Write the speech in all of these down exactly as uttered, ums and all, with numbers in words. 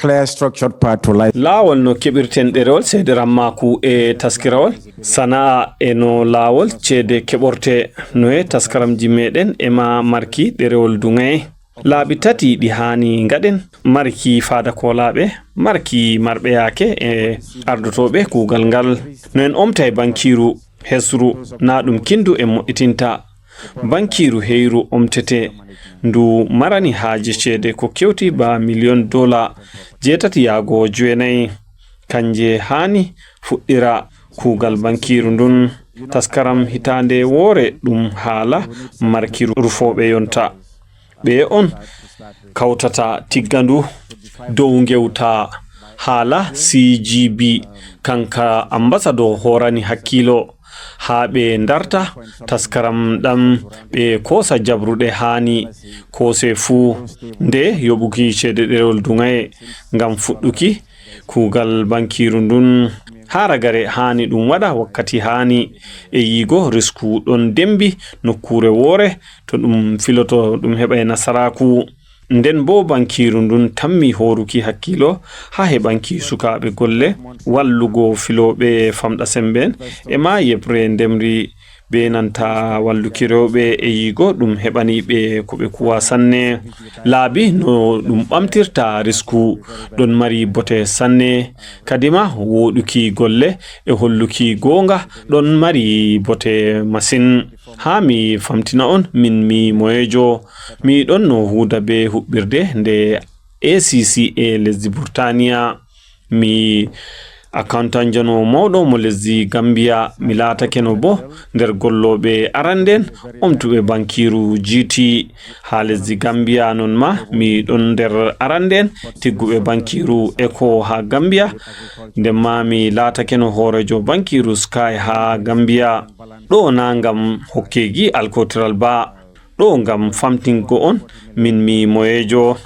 Clear structured path to life. Laawol no keɓirten ɗerewol seede rammaaku e taskirawol sana'a e no laawol ceede keɓorte no e taskaramji meɗen e ma marki ɗerewol duŋaye. Laabi tati ɗi haani ngaɗen, marki faada koolaaɓe, marki marɓe yaake e ardotooɓe kuugal ngal. No en omtay bankiiru hesru, na ɗum kindu en moƴƴitinta. Bankiiru heyru omtete, ndu marani haaje ceede ko kewti ba miliyon dola jeetati yaago jeenayi. Kanje haani fuɗɗira kuugal bankiiru ndun. Taskaram hitaande woore ɗum haala marki rufooɓe yonta. Ɓe on kawtata tigga ndu dow ngewta haala C G B, kanka ambassador hoorani hakkilo. Haa ɓe ndarta taskaram ɗam ɓe koosa jabruɗe haani koose fuu. Nde yoɓuki ceede ɗerewol duŋaye ngam fuɗɗuki kuugal bankiiru ndun. Haa ragare haani ɗum waɗa wakkati haani e yiigo risku ɗon dembi nokkuure woore to ɗum filoto ɗum heɓa e nasaraaku. Nden boo bankiiru ndun tammi hooruki hakkilo haa heɓanki sukaaɓe golle, wallugo filooɓe famɗa semben e ma yeɓre ndemri be nanta walluki rewɓe e yiigo ɗum heɓani ɓe ko ɓe kuwa sanne. Laabi no ɗum ɓamtirta risku ɗon mari bote sanne. Kadima woɗuki golle e holluki goonga ɗon mari bote masin. Haa mi famtina on, min mi moyeejo, mi ɗon no huuda be huɓɓirde nde A C C A lesdi Burtaniya. Mi accountant jano mawɗo mo lesdi Gambiya, mi laatakeno bo nder gollooɓe arande'en omtuɓe bankiiru G T haa lesdi Gambiya. Non ma mi ɗon nder arande'en tigguɓe bankiiru Eco haa Gambiya. Nden ma mi laatakeno hooreejo bankiiru Sky haa Gambiya. Ɗo na ngam hokkeegi alkootiral ba. Ɗo ngam famtingo on, min mi moyeejo.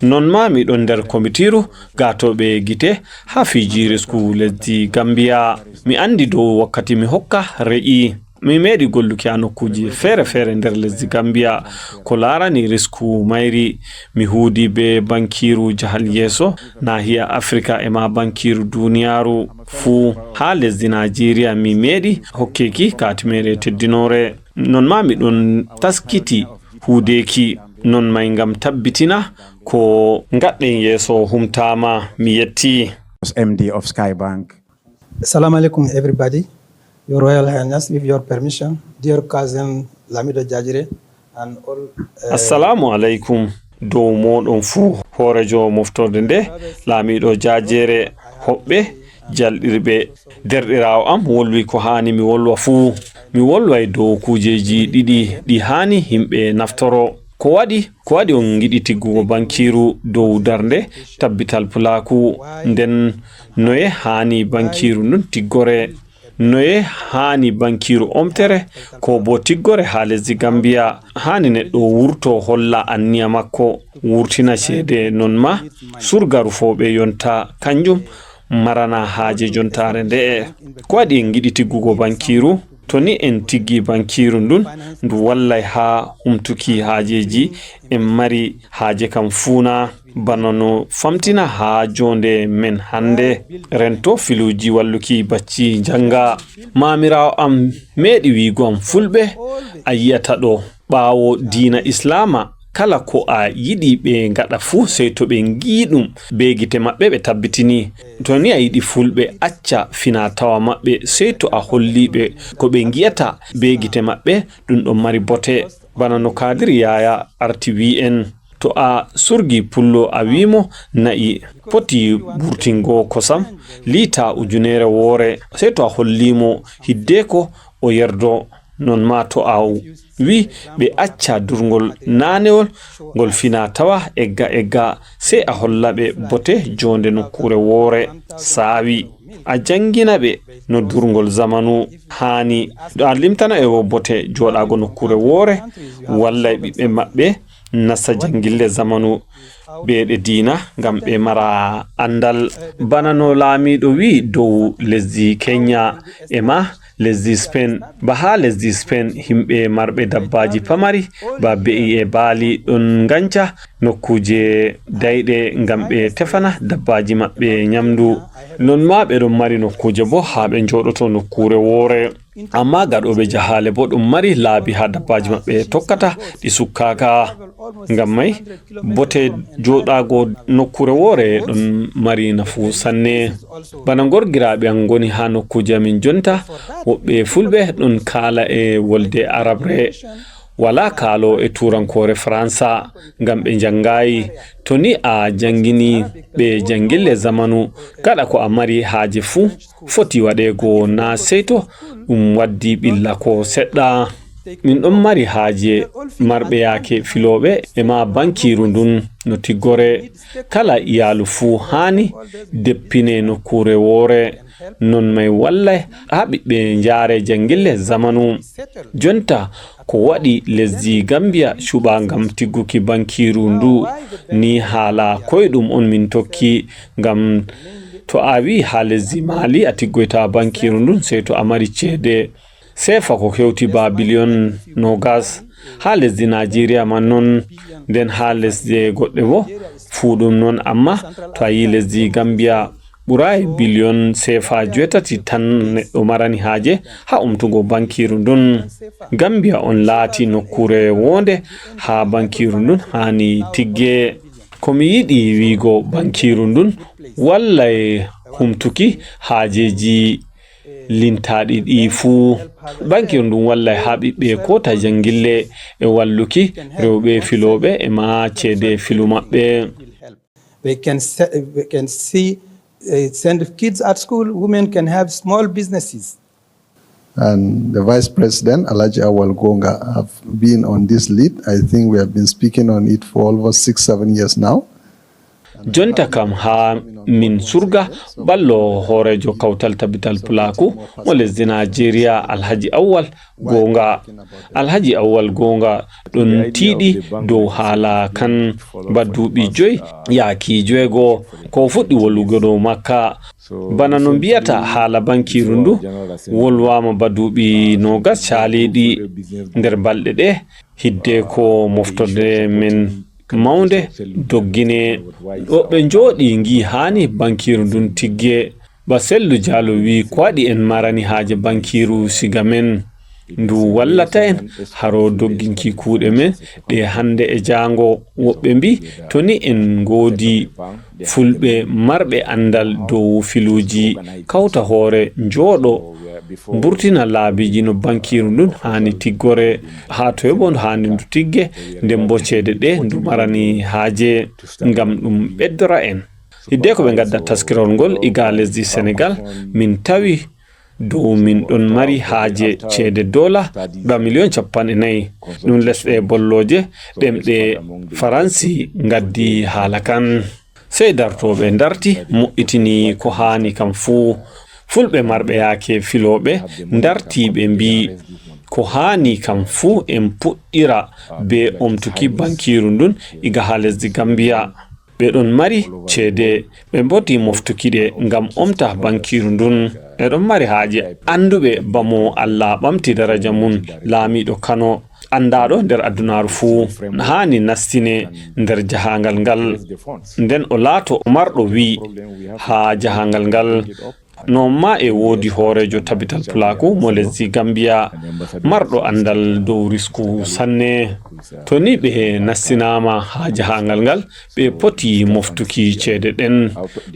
Non ma mi ɗon nder komitiiru gaatooɓe gite haa fiiji risku lesdi Gambiya. Mi anndi dow wakkati mi hokka reƴi. Mi meeɗi golluki haa nokkuuji feere-feere nder lesdi Gambiya ko laarani risku mayri. Mi huudi be bankiiru jahal yeeso naahiya Afrika e ma bankiiru duniyaaru fuu. Haa lesdi Naajeeriya mi meeɗi hokkeeki kaatimeere teddinoore. Non ma mi ɗon taskiti huudeeki non may ngam tabbitina ko ngaɗɗen yeeso humtaama. Mi yetti. M D of Skybank. Salam alaikum, everybody. Your Royal Highness, with your permission, dear cousin Lamido Jajire and all, uh, Assalamu alaikum. Dow moɗon fuu, hoorejo moftorde nde, laamiɗo jaajeere, hoɓɓe, jalɗirɓe. Derɗiraawo am wolwi ko haani mi wolwa fuu. Mi wolway dow kuujeeji ɗiɗi ɗi haani yimɓe naftoro. Ko waɗi, ko waɗi on ngiɗi tiggugo bankiiru dow darnde tabbital pulaaku? Nden noye haani bankiiru ndun tiggore? Noye haani bankiiru omtere ko bo tiggore haa lesdi Gambiya? Haani neɗɗo wurto holla anniya makko, wurtina ceede non ma surga rufooɓe yonta, kanjum marana haaje jontaare nde'e. Ko waɗi en ngiɗi tiggugo bankiiru? To ni en tiggi bankiiru ndun, ndu wallay haa humtuki haajeeji en mari haaje kam fuu na? Bana no famtina haa joonde men hannde, rento filuuji walluki bacci njannga. Maamiraawo am meeɗi wi'go am, "Fulɓe a yi'ata ɗo, ɓaawo diina Islaama, kala ko a yiɗi ɓe ngaɗa fuu, sey to ɓe ngi'i ɗum bee gite maɓɓe, ɓe tabbitini." To ni a yiɗi Fulɓe acca fina-tawa maɓɓe, sey to a holli ɓe ko ɓe ngi'ata bee gite maɓɓe, ɗum ɗon mari bote. Bana no Kaadir Yaaya arti wi'i en, to a surgi pullo a wi'i mo na'i poti burtingo kosam liita ujunere woore, sey to a holli mo hiddeko o yerdo. Non ma to a wi'i ɓe acca durngol naanewol ngol fina-tawa egga egga, sey a holla ɓe bote joonde nokkuure woore saawi. A janngina ɓe no durngol zamanu haani. A limtana ɓe bo bote jooɗaago nokkuure woore, wallay ɓiɓɓe maɓɓe nasta janngille zamanu be ɗe diina ngam ɓe mara anndal. Bana no laamiiɗo wi'i dow lesdi Kenya e ma lesdi Spain. Ba haa lesdi Spain, yimɓe marɓe dabbaaji pamari, ba be'i e baali, ɗon nganca nokkuuje dayɗe ngam ɓe tefana dabbaaji maɓɓe nyamdu. Non ma ɓe ɗon mari nokkuuje bo haa ɓe njooɗoto nokkuure woore. Amma gaɗooɓe jahaale bo ɗon mari laabi haa dabbaaji maɓɓe tokkata ɗi sukkaaka. Ngam may, bote jooɗaago nokkuure woore ɗon mari nafu sanne. Bana gorgiraaɓe am ngoni haa nokkuuje amin jonta, woɓɓe fulɓe ɗon kaala e wolde arabre. Walaa kaalo e turankoore Faransa, ngam ɓe njanngaay. To ni a janngini ɓe janngille zamanu, gaɗa ko a mari haaje fuu, foti waɗeego na sey to ɗum waddi ɓilla ko seɗɗa. Min ɗon mari haaje marɓe yaake filooɓe e ma bankiiru ndun no tiggore. Kala iyaalu fuu haani deppine nokkuure woore. Non may wallay haa ɓiɓɓe njaare janngille zamanu. Jonta, ko waɗi lesdi Gambiya cuɓa ngam tigguki bankiiru ndu? Ni haala koyɗum on min tokki, ngam to a wi haa lesdi Mali a tiggoyta bankiiru ndun, sey to a mari ceede. Seefa ko hewti ba biliyon noogas. Haa lesdi Najeriya man non, nden haa lesɗe goɗɗe bo fuu ɗum non. Amma to a yi lesdi Gambiya, ɓuraay biliyon seefa joweetati tan neɗɗo marani haaje haa umtugo bankiiru ndun. Gambiya on laati nokkuure woonde haa bankiiru ndun haani tigge. Ko mi yiɗi wi'go, bankiiru ndun wallay humtuki haajeeji lintaaɗi ɗi fuu. Bankiiru ndun wallay haa ɓiɓɓe koota janngille e walluki rewɓe filooɓe e ma ceede filu maɓɓe. They can, se- they can see, uh, send kids at school. Women can have small businesses. And the Vice President, Alhaji Awal Gonga, have been on this lead. I think we have been speaking on it for almost six, seven years now. Jonta kam haa min surga ballo hooreejo kawtal tabital pulaaku mo lesdi Najeriya, Alhaji Awal Gonga. Alhaji Awal Gonga ɗon tiiɗi dow haala kan ba duuɓi joy yaaki joweego ko fuɗɗi wolwugo dow makka. Bana no mbiyata haala bankiiru ndu wolwaama ba duuɓi noogas caaliiɗi nder balɗe ɗe, hiddeko moftorde men mawnde doggine. Ɗo ɓe njooɗi ngi haani bankiiru ndun tigge. Ba Sellu Jaalo wi'i, ko waɗi en marani haaje bankiiru siga men? Ndu wallata en haro dogginki kuuɗe men ɗe hannde e jaango. Woɓɓe mbi'i, to ni en ngoodi fulɓe marɓe anndal dow filuuji, kawta hoore, njooɗo, mburtina laabiiji no bankiiru ndun haani tiggore, haa toy bo ndu haani ndu tigge, nden bo ceede ɗe ndu marani haaje ngam ɗum ɓeddora en. Hiddeko ɓe ngadda taskirol ngol iga lesdi Senegal, min tawi dow min ɗon mari haaje ceede dola ba miliyon cappanɗe nayi. Ɗum lesɗe bollooje ɗemɗe Faransi ngaddi haala kan. Sey dartooɓe ndarti, mo'itini ko haani kam fuu. Fulɓe marɓe yaake filooɓe ndarti, ɓe mbi'i, ko haani kam fuu en puɗɗira bee omtuki bankiiru ndun iga haa lesdi Gambiya. Ɓe ɗon mari ceede, ɓe mboti moftuki ɗe ngam omta bankiiru ndun. Ɓe ɗon mari haaje annduɓe bamo Allah ɓamti daraja mum, laamiiɗo Kano, anndaaɗo nder adunaaru fuu, haani nastine nder jahaangal ngal. Nden o laato marɗo wi haa jahaangal ngal. Non ma e woodi hooreejo Tabital Pulaaku mo lesdi Gambiya, marɗo anndal dow risku sanne. To ni ɓe nastinaama haa jahaangal ngal, ɓe poti moftuki ceede ɗen.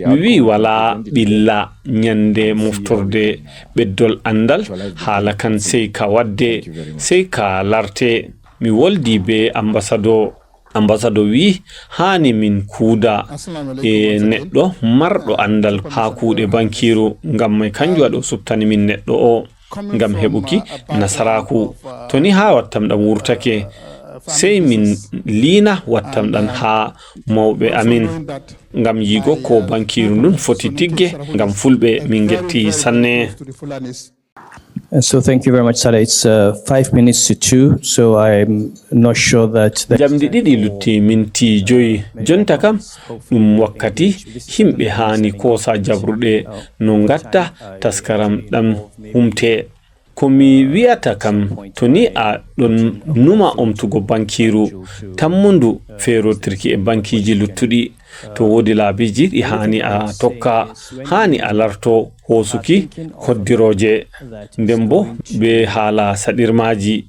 Mi wi'i walaa ɓilla nyannde moftorde ɓeddol anndal haala kan, sey ka waɗde, sey ka larte. Mi woldi bee ambasado. Ambasado wi'i, haani min kuuda e neɗɗo marɗo anndal haa kuuɗe bankiiru, ngam may kanjum waɗi o suɓtani min neɗɗo o, ngam heɓuki nasaraaku. To ni haa wattam ɗam wurtake, sey min liina wattam ɗam haa mawɓe amin, ngam yi'go ko bankiiru ndun foti tigge, ngam fulɓe min ngetti sanne. So thank you very much, Sada. It's uh, five minutes to two, so I'm not sure that. The... Njamdi ɗiɗi lutti minti joyi. Jonta kam ɗum wakkati yimɓe haani koosa jabruɗe no ngatta taskaram ɗam humte. Ko mi wi'ata kam, to ni a ɗon numa omtugo bankiiru tammundu feerotirki e bankiiji luttuɗi, to woodi laabiiji ɗi haani a tokka, haani a larto hoosuki koddirooje, nden bo be haala saɗirmaaji.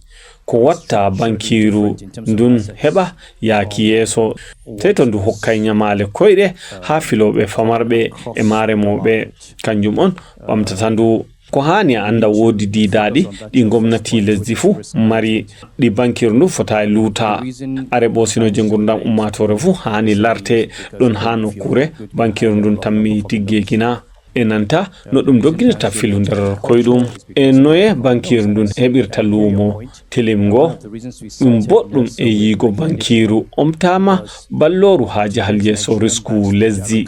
Ko watta bankiiru ndun heɓa yaaki yeeso, sey to ndu hokkay nyamaale koyɗe haa filooɓe famarɓe e maare mooɓe, kanjum on ɓamtata ndu. Ko haani a annda woodi diidaaɗi ɗi ngomnati lesdi fuu mari, ɗi bankiiru ndu fotaay luuta. Are ɓoosinooje ngurndan ummaatoore fuu haani larte ɗon haa nokkuure bankiiru ndun tammi tiggeeki na, e nanta no ɗum dogginirta filu nder koyɗum, e noye bankiiru ndun heɓirta luumo tilimngo. Ɗum boɗɗum e yiigo bankiiru omtaama ballooru haa jahalje so risku lesdi.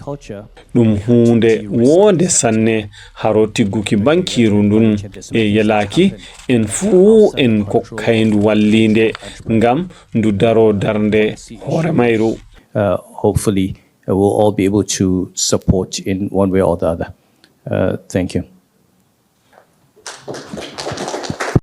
Ɗum huunde woonde sanne haro tigguki bankiiru ndun e yelaaki en fuu en kokkayndu walliinde ngam ndu daro darnde hoore mayru. Uh, hopefully, uh, we'll all be able to support in one way or the other. Uh, thank you.